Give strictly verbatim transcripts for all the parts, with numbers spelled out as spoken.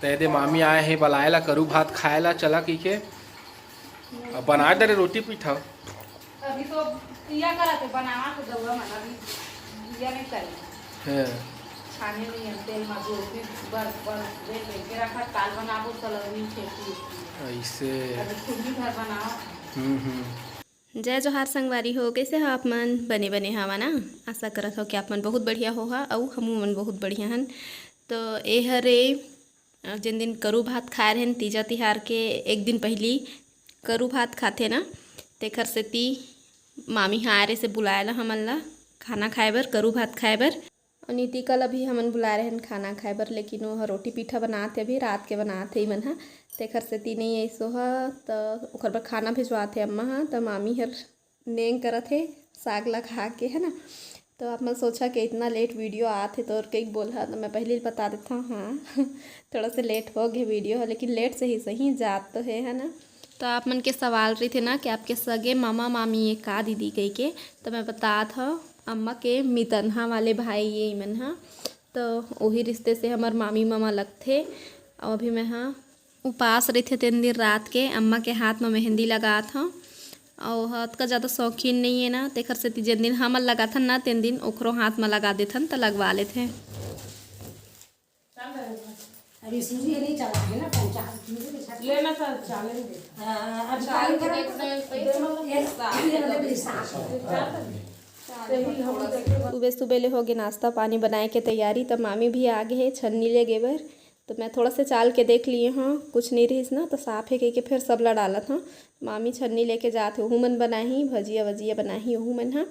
ते दे मामी आए हे बलाए ला करू भात खाए ला, चला कहिके। अब बना दे रे रोटी पीठा। अभी तो इया करत हे, बनावा तो दउआ मन अभी इया नहीं करे। हैं। छाने नहीं है, तेल में जो भी बर-, बर-, बेल, बेल के रखा, काल बनाबो, सलौनी खेती। ऐसे। अभी खुद ही घर बनावा। हम्म, हम्म। जय जोहार संगवारी हो, कइसे हो आप मन? बने बने हवा ना? आशा करत हो कि आप मन बहुत बढ़िया होहा, अउ हमू मन बहुत बढ़िया हन। तो ए हरे, अ, जेन दिन करू भात खाए रहेन तीजा तिहार के एक दिन पहिली करू भात खाथे ना, तेखर सेती मामी ह आए रहिसे बुलाए ला हमन ला खाना खाए बर, करू भात खाए बर। अउ नीतिका ल भी हमन बुलाए रहेन खाना खाए बर, लेकिन वो ह रोटी पीठा बनात हे, अभी रात के बनात हे इमन ह, तेखर सेती नइ आइस वो ह। त ओखर बर खाना भिजवात हे अम्मा ह, त मामी हर नेंग करत हे साग ला खा के, है ना। तो आप मन सोचा कि इतना लेट वीडियो आत हे तो और कई बोल हा, तो मैं पहले ही बता देता हूँ, हाँ। थोड़ा सा लेट हो गया वीडियो, लेकिन लेट से ही सही, जात तो है, है ना। तो आप मन के सवाल रही थे ना कि आपके सगे मामा मामी ये का दीदी कह के, तो मैं बतात हूँ, अम्मा के मितनहा वाले भाई ये मन हा, तो वही रिश्ते से हमार मामी मामा लगथे। और अभी मैं हाँ उपास रहिथे तेन दिन रात के अम्मा के हाथ म मेहंदी लगात हव। अउ ओह अतका ज़्यादा शौकीन नइ हे ना, तेखर सेती जेन दिन हमन लगाथन ना, तेन दिन ओखरो हाथ म लगा देथन, त लगवा लेथे। अभी सूजी नहीं चला है ना, पहुंचा दीजिए। लेना था, चाले में देखा। हाँ, अभी चाले पानी में भरा देखना है, तो ये, ये वाला भी साफ है। सुबह सुबह ले होगे नाश्ता पानी बनाए के तैयारी, त मामी भी आ गे हे छन्नी ले गे बर। तो मैं थोड़ा से चाल के देख लिए हव, कुछ नहीं रहिस ना, तो साफ हे कहिके फिर सबला डालत हव। मामी छन्नी लेके जात हे, ओहू मन बनाही, भजिया वजिया बनाही ओहू मन ह।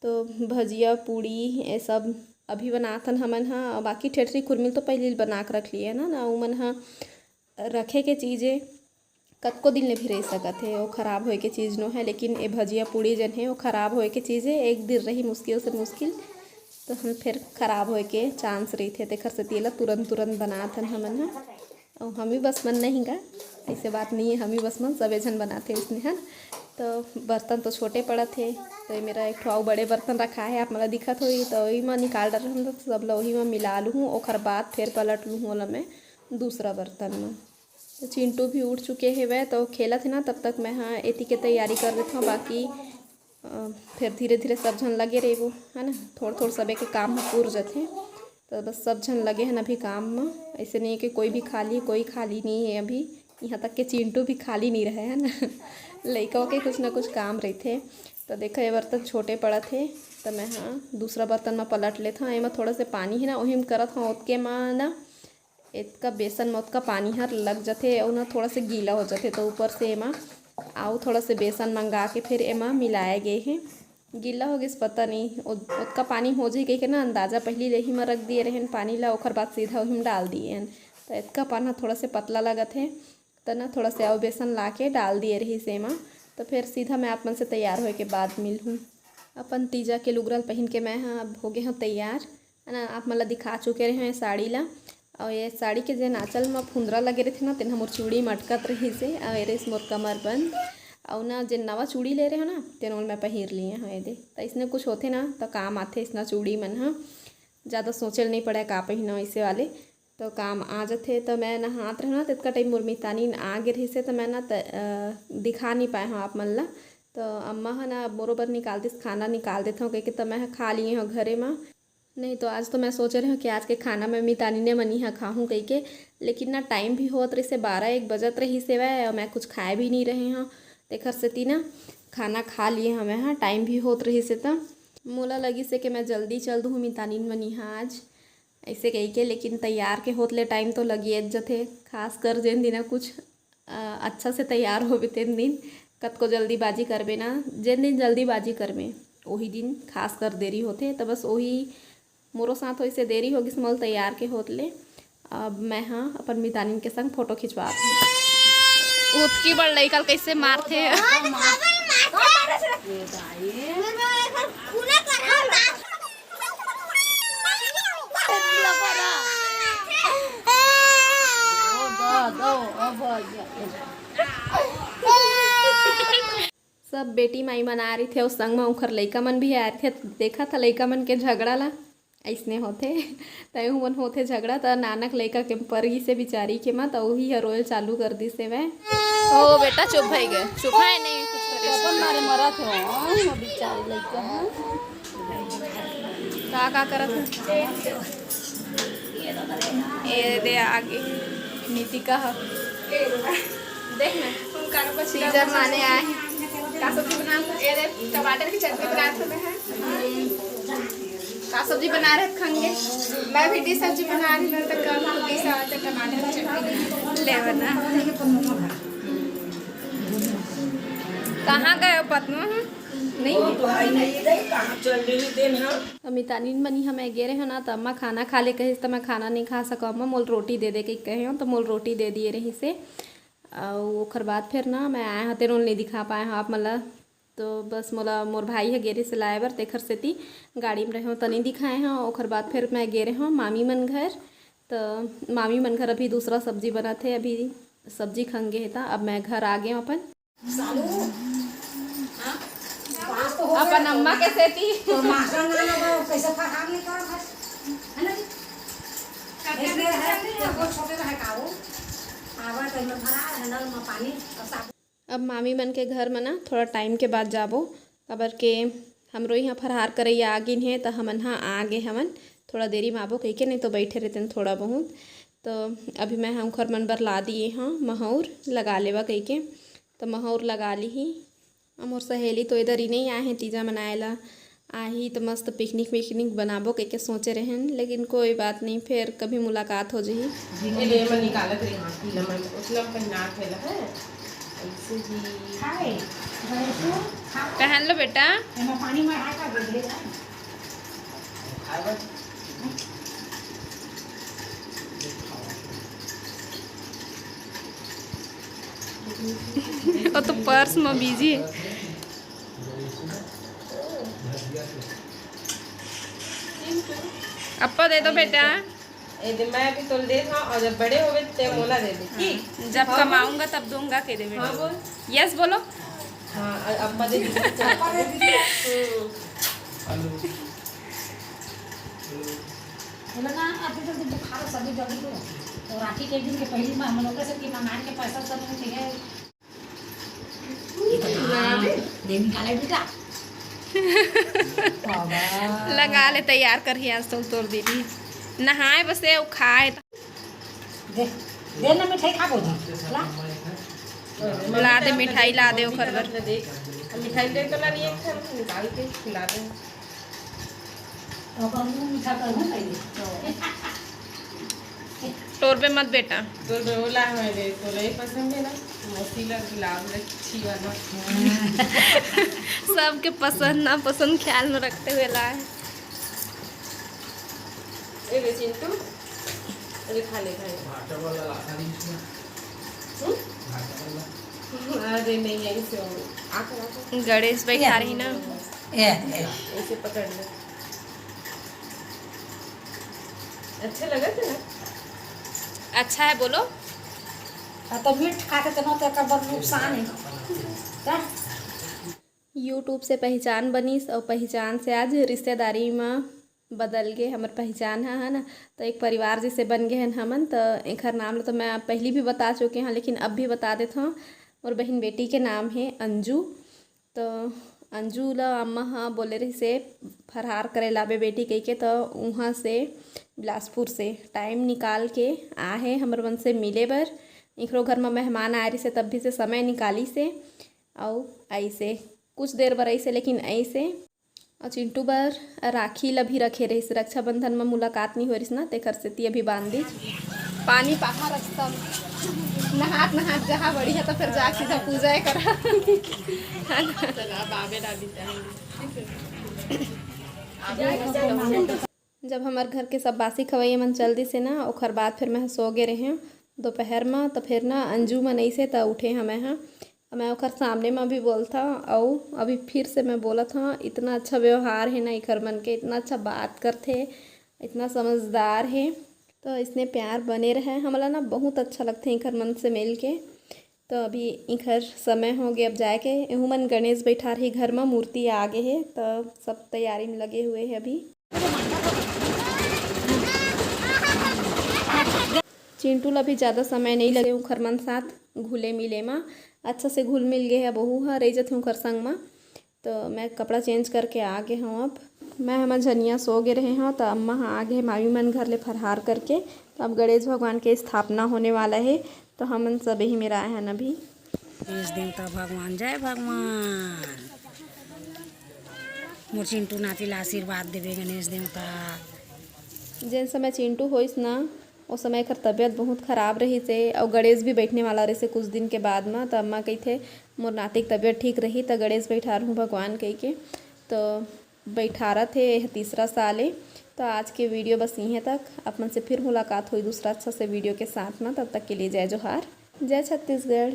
तो भजिया पूड़ी ये सब अभी बनाथन हमन ह, अउ बाकी ठेठरी खुरमिल तो पहले बना के रख लिए ना, ना ओमन ह रखे के चीज ए, कतको दिन ले भी रह सकत हे, वो खराब होए के चीज नो है। लेकिन ये भजिया पूड़ी जन है, वो खराब होए के चीज है, एक दिन रही मुश्किल से मुश्किल, तो हम फिर खराब होए के चांस रहिथे, तेखर सेती एला तुरंत तुरंत बनात हन हमन ह। अउ हम ही बस मन नहीं गा, ऐसे बात नहीं है, हम ही बस मन, सबे झन बनाथे इसने, है ना। तो बर्तन तो छोटे पड़त हे, तो ये मेरा एक ठो अउ बड़े बर्तन रखा है, आप मन ला दिखत होही, तो वही मैं निकाल डाल रहा हूँ, तो सब ला वही मैं मिला लूँ, ओखर बाद फिर पलट लूँ ओला मैं दूसरा बर्तन में। तो चिंटू भी उठ चुके हेवय, तो खेलत हे ना, तब तक मैं हाँ एती के तैयारी कर देत हव, बाकी अ, फिर धीरे धीरे सब झन लगे रहिबो, है ना, थोड़ थोड़ सबे के काम ह पुर जथे। तो बस सब झन लगे हन अभी काम म, ऐसे नहीं है कि कोई भी खाली, कोई खाली नहीं है अभी, यहाँ तक के चिंटू भी खाली नहीं रहे, है ना। लइका के कुछ ना कुछ काम रहिथे। तो देखा, ये बर्तन छोटे पड़त हे, तो मैं हाँ दूसरा बर्तन म पलट लेत हव। एमा थोड़ा से पानी है ना, ओही म करत हव, ओतके म ना एतका बेसन म ओतका पानी हर लग जथे, अउ ना थोड़ा से गीला हो जथे, तो ऊपर से एमा अउ थोड़ा से बेसन मंगा के फिर एमा मिलाए गे हे। गीला हो गिस, पता नहीं, ओ-, ओतका पानी हो जाही कहिके ना अंदाजा पहिली ले ही म रख दिए रहेन पानी ला, ओखर बाद सीधा ओही म डाल दिए हन। तो एतका पान ह थोड़ा से पतला लगत हे, त ना थोड़ा से अउ बेसन ला के डाल दिए रहिस एमा। तो फिर सीधा मैं आप मन से तैयार होए के बाद मिलहूँ। अपन तीजा के लुगरा ल पहिन के मैं ह अब हो गे हव तैयार। है ना, आप मन ला दिखा चुके रहे हैं साड़ी ला। और ये साड़ी के जेन आंचल म फुंदरा लगे रहिथे ना, तेन ह मोर चूड़ी म अटकत रहिस हे, और ये रहिस मोर कमर बंद। और ना, जेन नवा चूड़ी ले रहे हो ना, तेन ल मैं पहिर लिए हव, ये दे। त इसने कुछ होथे ना, तो काम आथे इसना चूड़ी मन ह। ज़्यादा सोचे ल नहीं पड़े का पहिनो, इसे वाले तो काम आ जथे। तो मैं नहात रहे ना, तेतका टाइम मोर मितानिन आ गे रहिस हे, तो मैं ना त-, अ, दिखा नहीं पाए हव आप मन ला। तो अम्मा ह ना मोरो बर निकाल दिस, खाना निकाल देथव कहिके, तो मैं ह खा लिए हव घरे म। नहीं तो आज तो मैं सोचे रहे हव कि आज के खाना मैं मितानिने मनी ह खाहूँ कहिके, लेकिन ना टाइम भी होत रहिस हे, बारह एक बजत रहिस हेवय, और मैं कुछ खाए भी नहीं रहे हव, तेखर सेती ना खाना खा लिए हव मैं ह, टाइम भी होत रहिस हे। त मोला लगिस हे कि मैं जल्दी चल दूँ मितानिन मनी ह आज, ऐसे कहिके, लेकिन तैयार के होत ले टाइम तो लगिए जथे, खासकर जेन दिन कुछ अ, अच्छा से तैयार होबे तेन दिन। कतको जल्दीबाजी करबे ना, जेन दिन जल्दीबाजी करबे, ओही दिन खास कर देरी होथे। त बस ओही मोरो साथ वैसे देरी होगिस मोल तैयार के होत ले। अब मैं ह अपन मितानिन के संग फोटो खिंचवात हूँ। उतकी बड़ लइका ल कइसे मारथे। सब बेटी माई मन आ रहिथे अउ संग म उखर लइका मन भी आ रहिथे। देखा था लइका मन के झगड़ा ला, अइसने होथे। त एहू मन होथे झगड़ा, त नानक लइका के परगिस हे बिचारी के म, त उही ह रोयल चालू कर दिस हे वै। ओ बेटा, चुप भई गे, चुप है नहीं कुछ करे। अपन मारे मरत हो, ओ बिचारी लइका ह। का, का करत हे? ए दे आगे नीतिका ह। देख ना, सीजन माने आए। का सब्जी बनात हे? ए दे, टमाटर की चटनी बनात हे। का सब्जी बना रहे खंगे? मैं भिंडी सब्जी बना रही हूँ, तो कल हम बीस आते टमाटर की चटनी ले बना। कहाँ गए हो पद्मा? नहीं। तो मितानिन मनी हम गे रहे हो ना, त अम्मा खाना खा ले कहिस, त मैं खाना नहीं खा सको। अम्मा मोल रोटी दे दे के कहे हो, त मोल रोटी दे दिए रहिस हे। अउ ओखर बाद फिर ना मैं आए हते, रोल नहीं दिखा पाए हो आप मन ला। तो बस मोला मोर भाई ह गे रहिस लाए बर, तेखर सेती गाड़ी में रहे हो त नहीं दिखाए हो। ओखर बाद फिर मैं गे रहे हो मामी मन घर, त मामी मन घर अभी दूसरा सब्जी बनत हे, अभी सब्जी खंगे हे, त अब मैं घर आ गए हो अपन। सालू, हाँ? पास तो हो अपन गया। अम्मा के सेती। तो मास्टर ना लगा, कैसे फरहार नहीं करो बस, है ना जी? इसलिए है, ये बहुत छोटे रहे का वो। आवा तो मैं फरहार है ना, मैं पानी और साबुन। अब मामी मन के घर म ना थोड़ा टाइम के बाद जाबो, काबर के हमरो यहाँ फरहार करैया आ गिन हे, त हमन ह आ गे हवन। थोड़ा देरी म आबो कहिके, नहीं तो बैठे रहतेन थोड़ा बहुत। तो अभी मैं ह ओखर मन बर ला दिए हव महौर लगा लेवा कहिके, त महौर लगा लीही। अब मोर सहेली तो इधर ही नहीं आए हैं तीजा मनाए ला, आही त मस्त पिकनिक विकनिक बनाबो कहिके सोचे रहेन, लेकिन कोई बात नहीं, फिर कभी मुलाकात हो जही। ए ले, मैं निकालत रही हाथ पीला, मैं उतना पहना के ला है, ऐसे ही। हाय, गणेशू, खा। पहन लो बेटा। एमा पानी में हाथ का दे दे। वो तो पर्स में बिजी है। अप्पा दे दो बेटा। ए दे, मैं अभी तोल देत हूँ, और जब बड़े होवे ते मोला दे दे, ठीक? जब हाँ, कमाऊंगा तब दूंगा, कह दे बेटा। हाँ, बोल। यस बोलो। हाँ, और अप्पा दे दीजिए। हम्म। बोला ना, आप तो जल्दी बुखार हो, सभी जल्दी को। तो राखी के दिन के पहली में हम लोग कैसे कि मंगाने के पैसा सब नहीं चाहिए। दे निकाले बेटा। बाबा। लगा ले, तैयार करही आज तो तोर दीदी। नहाए बसे, वो खाए। दे, दे ना मिठाई खा बोल। ला। ला दे मिठाई, ला दे ओकर बर। मिठाई दे तो ला, एक ठन निकाल के खिला दे। तो अपन मुंह मीठा कर हूँ पहले। तोरबे मत बेटा। तोर बेवला है रे, तोला ही पसंद है ना, मौसी ला गुलाब ला अच्छी वाला। सबके पसंद ना पसंद ख्याल में रखते हुए लाए। ए रे चिंटू, अरे खा ले, खा ले। हम्म? अरे नहीं, यहीं से हो। आकर, आकर। गणेश बैठा रही ना। ए, ए। ऐसे पकड़ ले। अच्छा लगा था ना? अच्छा है, बोलो। हाँ, तो मीठ खा के तो ना, तो एकर बड़ नुकसान है। क्या? YouTube से पहचान बनिस और पहचान से आज रिश्तेदारी में बदल गे हमर पहचान ह, है ना। तो एक परिवार जैसे बन गए हन हमन। तो एकर नाम ल तो मैं पहली भी बता चुके हूँ, लेकिन अब भी बता देत हूँ। मोर बहन बेटी के नाम है अंजू। तो अंजू ल अम्मा ह बोले रहिसे फरहार करे लाबे बेटी कहिके, तो उहाँ से बिलासपुर से टाइम निकाल के आ हे हमर मन से मिले बर। इखरो घर म मेहमान आए रहिसे, तब भी से समय निकालिसे। अउ अइसे कुछ देर बर अइसे, लेकिन अइसे। अउ चिंटू बर राखी ल भी रखे रहिसे, रक्षाबंधन म मुलाकात नइ होए रहिस ना, तेकर सेती अभी बांध दीस। पानी पाहा रस्ता म। नहात नहात जहाँ बढ़िया तो फिर जा सीधा पूजा करा। जब हमर घर के सब बासी खवैया मन चल दिसे ना, ओखर बाद फिर मैं सो गे रहें दोपहर म। त फिर ना अंजू मन अइसे त उठे हमें ह, मैं ओखर सामने म भी बोलथव, अउ अभी फिर से मैं बोलत हव, इतना अच्छा व्यवहार हे ना इखर मन के, इतना अच्छा बात करथे, इतना समझदार हे। तो इसने प्यार बने रहे, हमला ना बहुत अच्छा लगथे इखर मन से मिल के। तो अभी इखर समय हो गए अब जाए के। एहू मन गणेश बैठार ही घर म, मूर्ति आ गए हे, तो सब तैयारी में लगे हुए हैं अभी। चिंटू ला भी ज़्यादा समय नहीं लगे ओखर मन साथ घुले मिले मा। अच्छा से घुल मिल गए हे, बहू ह रह जथे ओखर संग मा। तो मैं कपड़ा चेंज करके आ गए हूँ। अब मैं हमर झनिया सो गए रहे हूँ, तो अम्मा ह आ गए मामी मन घर ले फरहार करके। तो अब गणेश भगवान के स्थापना होने वाला है, तो हमन सब यही मेरा आए हैं अभी। गणेश देवता भगवान, जय भगवान। मोर चिंटू नाती ला आशीर्वाद देवे गणेश देवता। जेन समय चिंटू होइस ना, ओ समय एकर तबीयत बहुत खराब रहिस हे, अउ गणेश भी बैठने वाला रहिस हे कुछ दिन के बाद म। त अम्मा कहिथे, "मोर नाती के तबीयत ठीक रही, त गणेश बैठारहूँ भगवान," कहिके। तो बैठारत हे, एह तीसरा साल ए। तो आज के वीडियो बस इहें तक। आप मन से फिर मुलाकात होई दूसरा अच्छा से वीडियो के साथ म। तब तक के लिए जय जोहार, जय छत्तीसगढ़।